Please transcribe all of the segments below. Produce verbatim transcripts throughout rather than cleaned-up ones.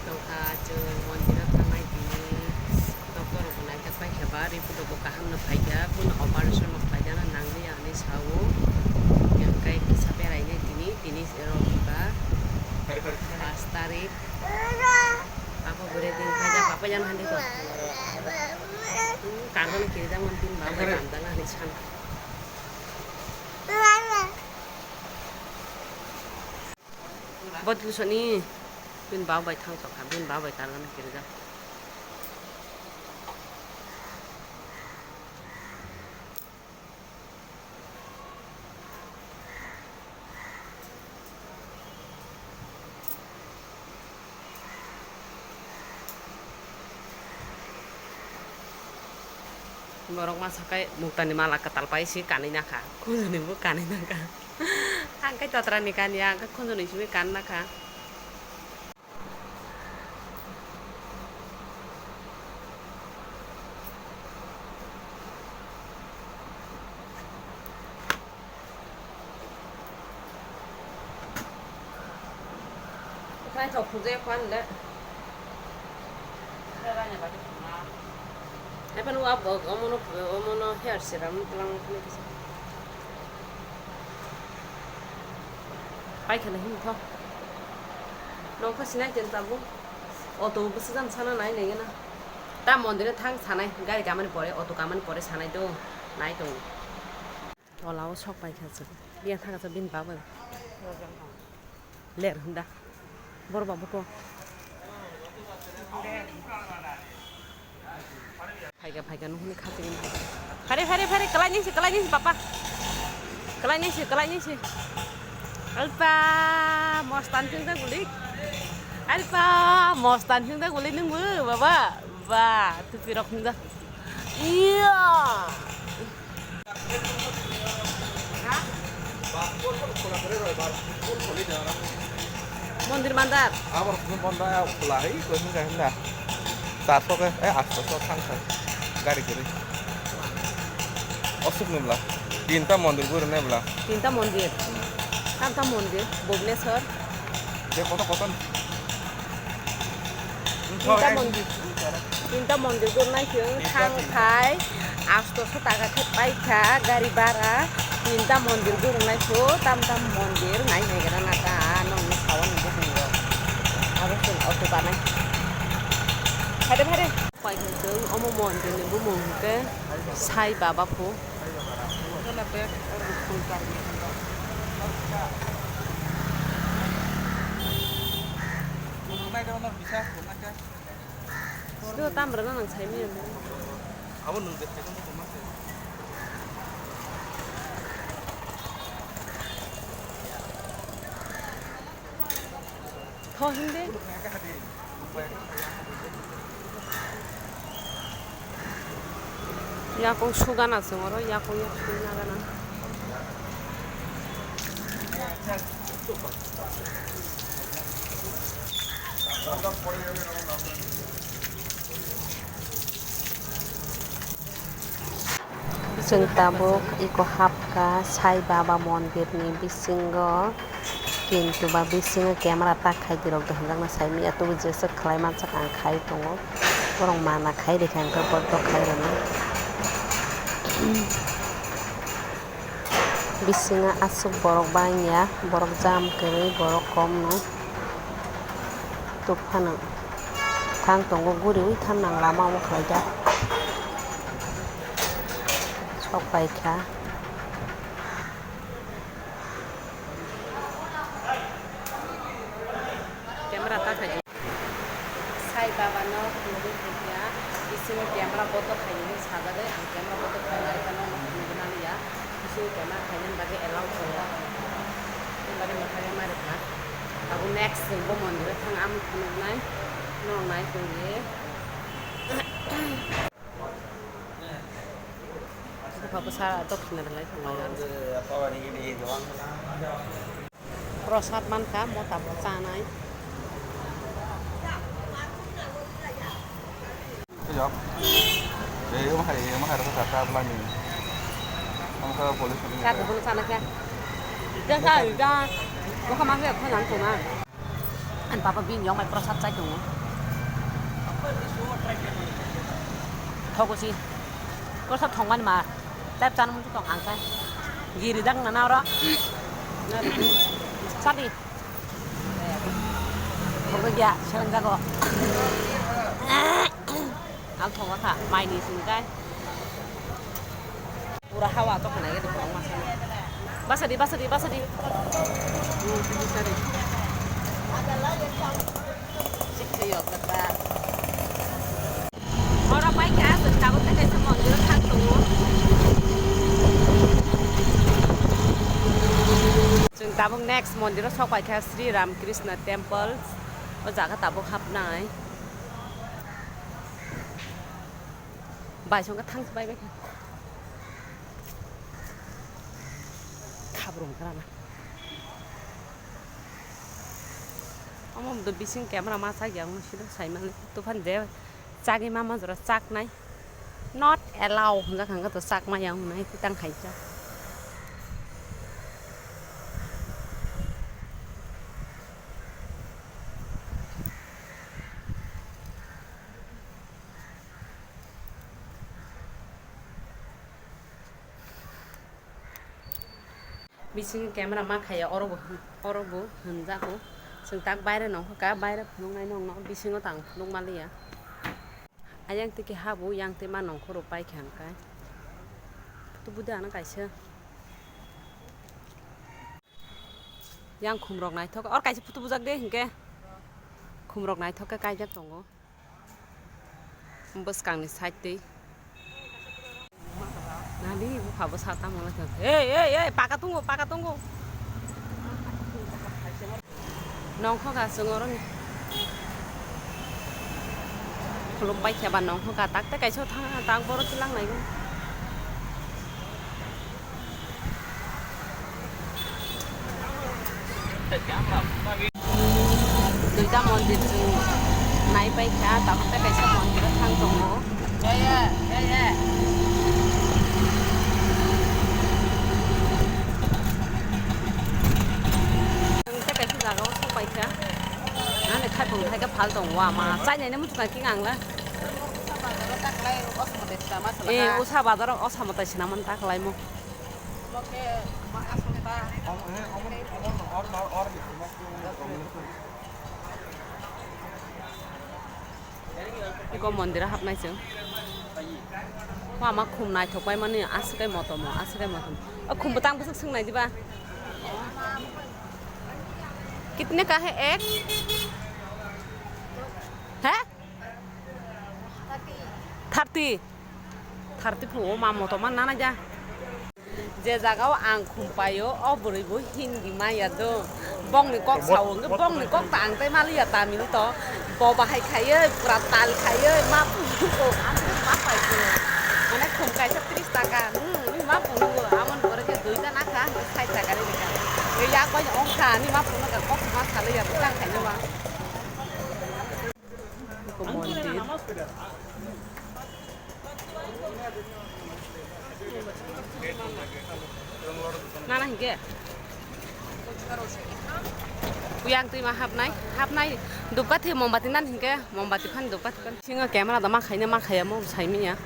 Tongkha chwng mondir o thangnai tini doctor rok bo naijak paikha ba report rok bo kaham no phaikha, bono operation rok khlaijak nang liya hinwi sao. Hwnkhe kisa berainai tini, tini rok ba pash tarik. Papa bwrwi din khaijak, papa yan hande ko. Kargani kirijak man tin ba bai damdang hinwi san. Bodol soni bini baba bai thang tongkha, bini baba bai kargani kirijak. Borok masa khe muktani mala kwtal pai se kanwi nakha, khunjoni bo kanwi nakha. Ang khe totra ni kanya, ang khe khunjoni simi kan nakha. Naithok khunjai kwan le. Haibano wa bo omono, omono hair serum tlang phano kisa. Pai khana him tho. Nokha sinai ten tabu. Auto bwsajani sana nai nai gana. Ta mondir thang sanai, gari kamani pore, auto kamani pore sanai do. Nai tongo. Tola o sok pai kha chwng. Biyang thang kha chwng bini baba. Ler hwnda. Bor babu ko. Phaika, phaika, nuhuni kha chwng. Phare, phare, phare, kalai nisi, kalai nisi, papa. Kalai nisi, kalai nisi. Alpa, mostan chwng da gulik. Alpa, mostan chwng da gulik nungbu, baba. Ba, tupi rok hwnda. Iya. Mondir mandar. Abor mondir khula hai, koi hwnka hwnda. Charso ke, eh, astoso thang thang. Gari gari. Osuk ni bla. Tinta mondir guri ne bla. Tinta mondir. Tamta mondir, Bhubaneswar. Je koto koto. Tinta mondir, tinta mondir gurnai se thang thai astoso taka khe paikha gari bara. Tinta mondir gurnai se tam tam mondir nai nai gra na ta nong ni sawan ni bwskango. Abo chwng auto banai. Phare phare. Paikha chwng omo mondir ni bumung hwnkhe Sai Baba pho. Sino tam rwna nang saimanya. Abo nwng je khaikhe muchungma se. Tho hinde. Yakung sugana se oro, yakung yak sugana gana. Chwng tabuk eko hapkha Sai Baba mondirni bisingo, kintu ba bisingo camera tak khai di rok de hwnjakna saimanya, tubui jeswk khlai mansak ang khai tongo, borok mana khai rikha hwnkhe boykhok khai rwna. Bisingo aswk borok bangya, borok jam kwrwi, borok kom no tubphano thang tongo, guriwi thang nang lama omo khlaijak. Sok paikha. Camera ta khai. Sai Baba no khulumwi phaikha, bisingo camera boto khainani sajagwi, ang camera boto khainai phano no phunukna liya, bisingo camera khainani bagwi allow tongo, tei bagwi mwthangwi ma rwkha. Abo next chwng bo mondir o thang, ang phunuknai, norok nai tongdi. Bupha bwsa dophina rwlai tonglaio. Prosad mankha, mota bo chanai. Yok. Eh, omo hai, omo hai rwkha kha, kha bwlani. Omo kha police ni. Kha, kha, kha, kha. Kha, kha, kha. Bokha ma khe khojang tongna. Ani papa bini yokmai prosad chai tongo. Thogo si. Prosad thongmani ma. Tep chana muchung tong ang kai. Giri dang nana oro. Sadi. Thogo ya, selang jago. Ang thongma kha, mai ni sini kai. Pura hawa to khna gede borok masa. Basa di, basa di, basa di. Hmm, sini sari. Sik se yok kata. Oro pai kha, chwng tabuk tei kaisa mondir o thang tongo. Chwng tabuk next mondir o sok pai kha, Sri Ramakrishna Temple. O jaga tabuk hapnai. Bai songkha thang bai bai kha. Khabrum khrana. Omo do bising camera ma chak yang sino sai mani tufan je chagwi mama jora chak nai. Not allow hwnjak hwnka to chak ma yang hwnai tang hai cha. Bising camera ma khaiya oro bo, oro bo hwnjago. Chwng tak baire nongkha ka, baire phunuknai nongno bisingo tang phunuk maliya. Ayang tiki habu yang tei ma nongkhoro pai kha hwnkai. Photo budi ano kaisa. Yang khumrok naithok, or kaisa photo bujak de hinkhe. Khumrok naithok khe kaijak tongo. Bwskangni side twi. Nadi bupha bwsa tamo wngkha. Ei, ei, ei, paka tongo, paka tongo. Nongkho ka chwng oroni. Khulum pai khe ba nongkho ka tak tei kaisa thang tak borok twi lang nai. Duita mondir chwng nai pai kha, tabuk tei kaisa mondir o thang tongo. Chwng tei kaisa jaga o sok pai kha. Ani khai phung khai khe phal tongo ama. Chainai no muchung kha khe ang la. Eh, usa bazar o osa mwtai swnamani ta khlaimo. Iko mondir o hapnai chwng. Wama khum naithok pai mani aswk kai motom o, aswk kai motom. O khum bwtang bwswk swngnai diba? Kitne ka hai ek? He? Thirty. Thirty phungo ma motom ma nana ja. Je jaga o ang khum paio, o bwrwi bo Hindi maya do. Bongni kok sao, hwnkhe bongni kok ta ang tei maliya Tamil to. Bo bahai khaioi, pura tal khaioi, ma phungo, ang ma pai phungo. Mane khum kaisa tris taka, hmm, ma phungo, amon bore khe dui ta nakha, hwnkhe sait taka ri rikha. Yak bai ongkha, ni ma phungo kok ma salaiya, bwkang khaini ma. Iko mondir. Nana hinkhe? Uyang twi ma hapnai, hapnai. Dupkathi mombati nan hinkhe, mombati phan dupkathi phan. Singo camera da ma khaina ma khaya mo sai miya.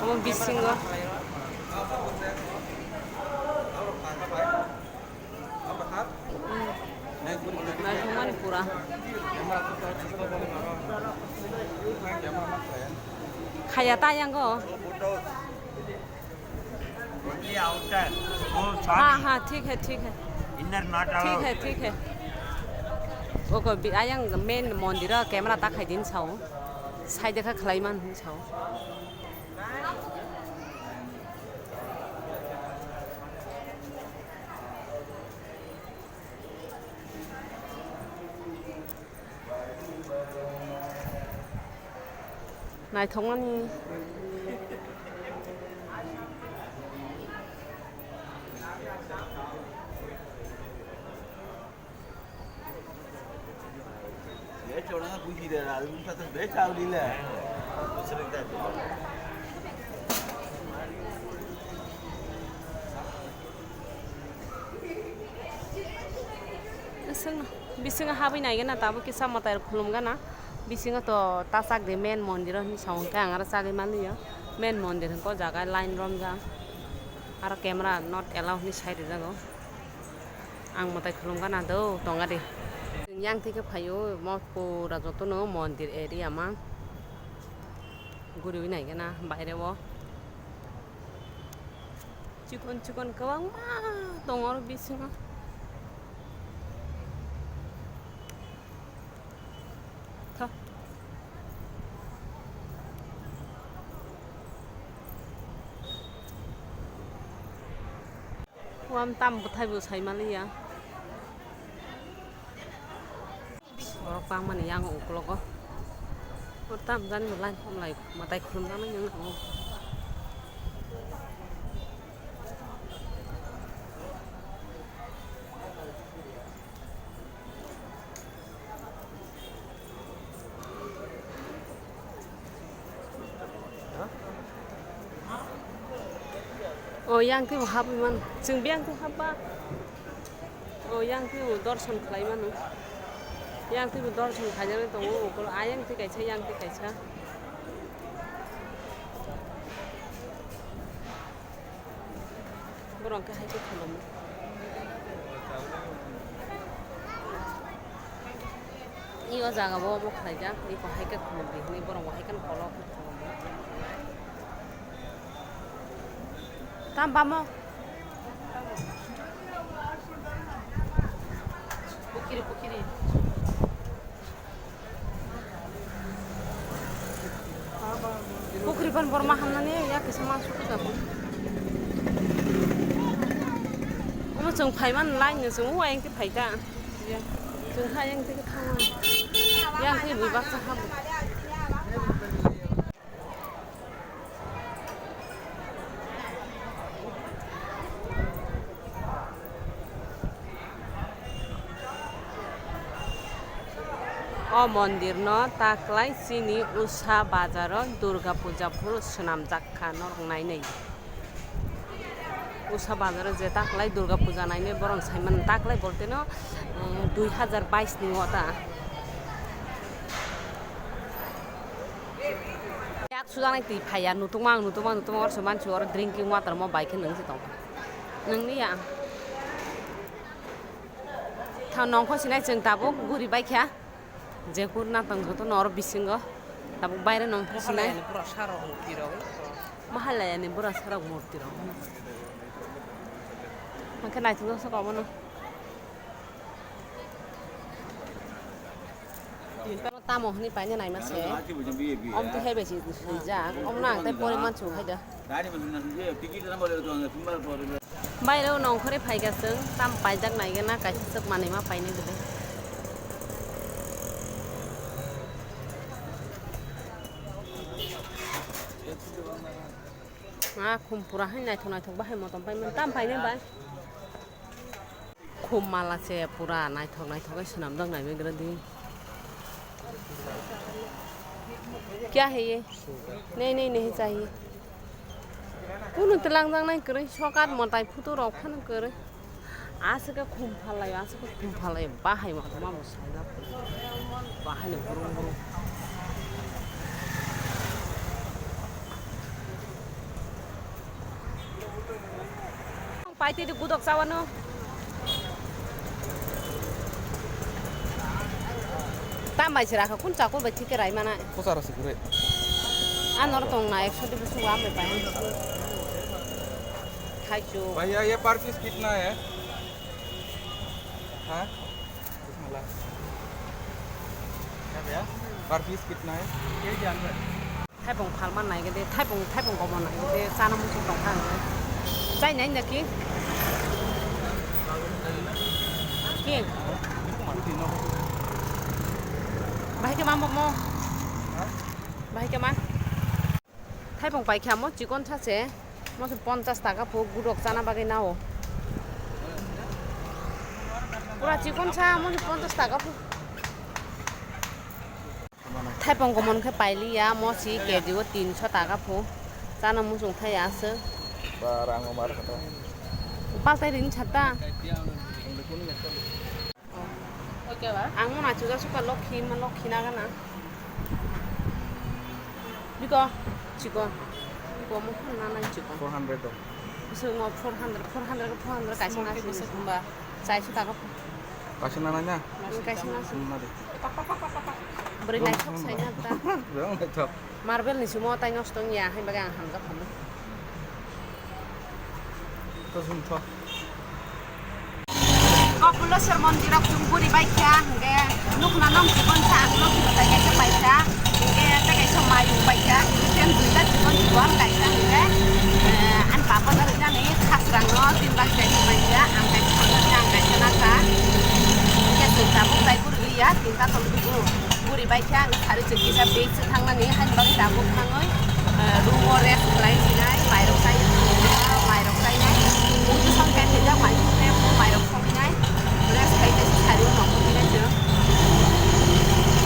Omo bisingo. Naithokmani pura. Khaya ta yango. Only outer. Oh, sorry. Ha, ha, thik hai, thik hai. Inner not allowed. Thik hai, thik hai. Oko bi-, ayang main mondir o camera ta khai din sao. Side kha khlai man hin sao. Naithokmani. Bising, bisingo habwi naigana tabuk kisa mwtai khulumgana. Bisingo to ta chak de main mondir o hinwi sa hwnkhe ang aro chagwi manliya. Main mondir hwnkhe o jaga line romjak. Aro camera not allow hinwi sai rijak o. Ang mwtai khulumgana do tongadi. Yang thike phaio mo pura jotono mondir area ma. Guriwi naigana baire o. Chikon chikon kwbangma tongo oro bisingo. Tho. Uam tam bwthai bo sai maliya. Borok bangmani yang ukologo. Oro tam jani bo line khum lai mwtai khulumjaknai wng nango. O yang twi bo habwi mano. Chwng biyang twi habba. O yang twi bo dorson khlai mano. Yang twi bo dorson khaijagwi tongo. Ukulok ayang twi kaisa, yang twi kaisa. Borok khe hai khe khulumwi. I o jaga bo omo khlaijak, i bo hai khe khulumdi hinwi borok bo hai kheno kolok khe khulumdi. Tam bamo. Pukiri, pukiri. Pukri pan borma hamnani ya kisa ma suku jabu. Omo chwng phaiman line no chwng o ayang khe phaikha. Chwng kha ayang khe thangma. Yang khe bui baksa habu. O mondirno taklai chini Usa bazaro Durga puja phuru swnamjak kha, norok nainai. Usa bazaro je taklai Durga puja nainai borok saimano, taklai bolteno, eh, dui hazar bais ni o ta. Yak sujaknai twi phaiya, nutungma ang nutungma, nutungma, oro se mansi oro drinking water mo bai khe nung se tong. Nungni ya. Tha nongkho sinai chwng tabuk guri bai kha. Je kur na tong joto no oro bisingo. Tabuk baire nongkho sinai. Mahalaya ni pura sarok murti rok. Mahalaya ni pura sarok murti rok. Hwnkhe naithok joksa komono. Tamo hwnwi paina naima se. Om twi hai bai se swijak. Om nang tei poriman su hai da. Baire o nongkhorwi phaikha chwng, tam paijak naigena kaisa swk manwi ma painai bwle. Ah, khum pura hai naithok naithok bahai motom paimani, tam painai bai. Khum mala se pura naithok naithok khe swnamjak naibe gra di. Kya hai ye? Nahi, nahi, nahi chahiye. Kunu twlangjaknai kwrwi, sokat mwtai photo rok phano kwrwi. Aswk khe khum phalai, aswk khe khum phalai, bahai ma ma bo saijak. Bahai ni burung burung. Paitwi di gudok chawano. Tam bai se rakha, kun chakul bai thike rai mana. Pocharo se gure. Anor tong na ekso di busu wa me pai. Khai chu. भैया, ये पर पीस कितना है? हाँ? क्या भैया? पर पीस कितना है? ये जानवर। Thaipung phalma naigede, thaipung, thaipung komo naigede, chana muchung tongkha ang. Chai nai naki? Ki? Bahai khe ma mo? Bahai khe ma? Thaipung paikha mo chikon sa se, mo se ponchas taka pho gudok chana bagwi nao. Pura chikon sa mo se ponchas taka pho. Thaipong komon khe pailiya, mosi K G o tinso taka phu. Chana muchung thai aswk. Ba, rang o mar kha ta. Paltai ring chata. Ang mo nachu ja suka lokhi ma lokhi na gana. Biko, chiko. Biko mo khon na nai chiko. Four hundred do. Biso ngo four hundred, four hundred, four hundred kaisa na sini. Chaiso taka phu. Kaisa na nai na? Kaisa na sini. Na de. Bwrwi naithok sai na ta. Bwrwi naithok. Marble ni simo tai nosto wngya, hai bagwi ang hamjak khamu. To sum tho. Kopuleswar mondirok chwng puri bai kha, hwnkhe nukna nong chikon sa ang nokni bwtai kaisa pai kha, hwnkhe tei kaisa mayung pai kha, hwnkhe duita chikon chikon kaisa hwnkhe, eh, ani papa no rinani khasrang no tin bag kaisa pai kha, ang kaisa thangkha, ang kaisa nakha, hwnkhe chwng tabuk tai puri liya, tinta tong tubu. Puri bai kha, ang sari chwng kisa beach se thangnani, haini bagwi tabuk thangwi, eh, room o rest khlai sinai, mairok chai, mairok chainai. Muitu song khe thwijak mai thukre, bo mairok songwi nai, rest khai khe sari o nokho thwinai chwng.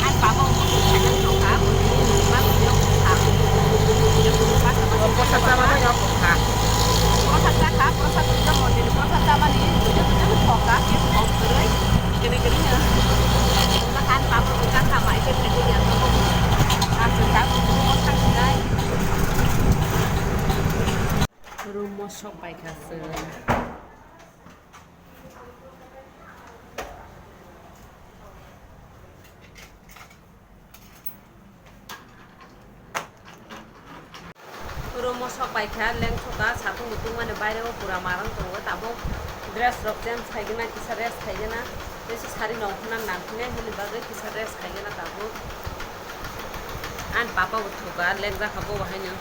Ang baba o muitu khaina nokha, muitu ma muitu nokha. Muitu ma sama. Posa sama nai nokha. Posa chakha, posa twijak mondir, posa chamani, muitu muitu nokha, kis off kwrwi. Kene kene ya. Makan papa bukan sama itu tadi ya. Aku tak mau makan nai. Room o sok bai kha se. Room o sok bai kha, leng sok kha, satung mutung mani baire o pura marang tongo, tabuk dress rok change khai gana, kisa rest khai gana, tei se sari nong khna nang phine hwnwi bagwi kisa rest khai gana tabuk. Ani papa bo thok kha, leng jak kha bo bo haino.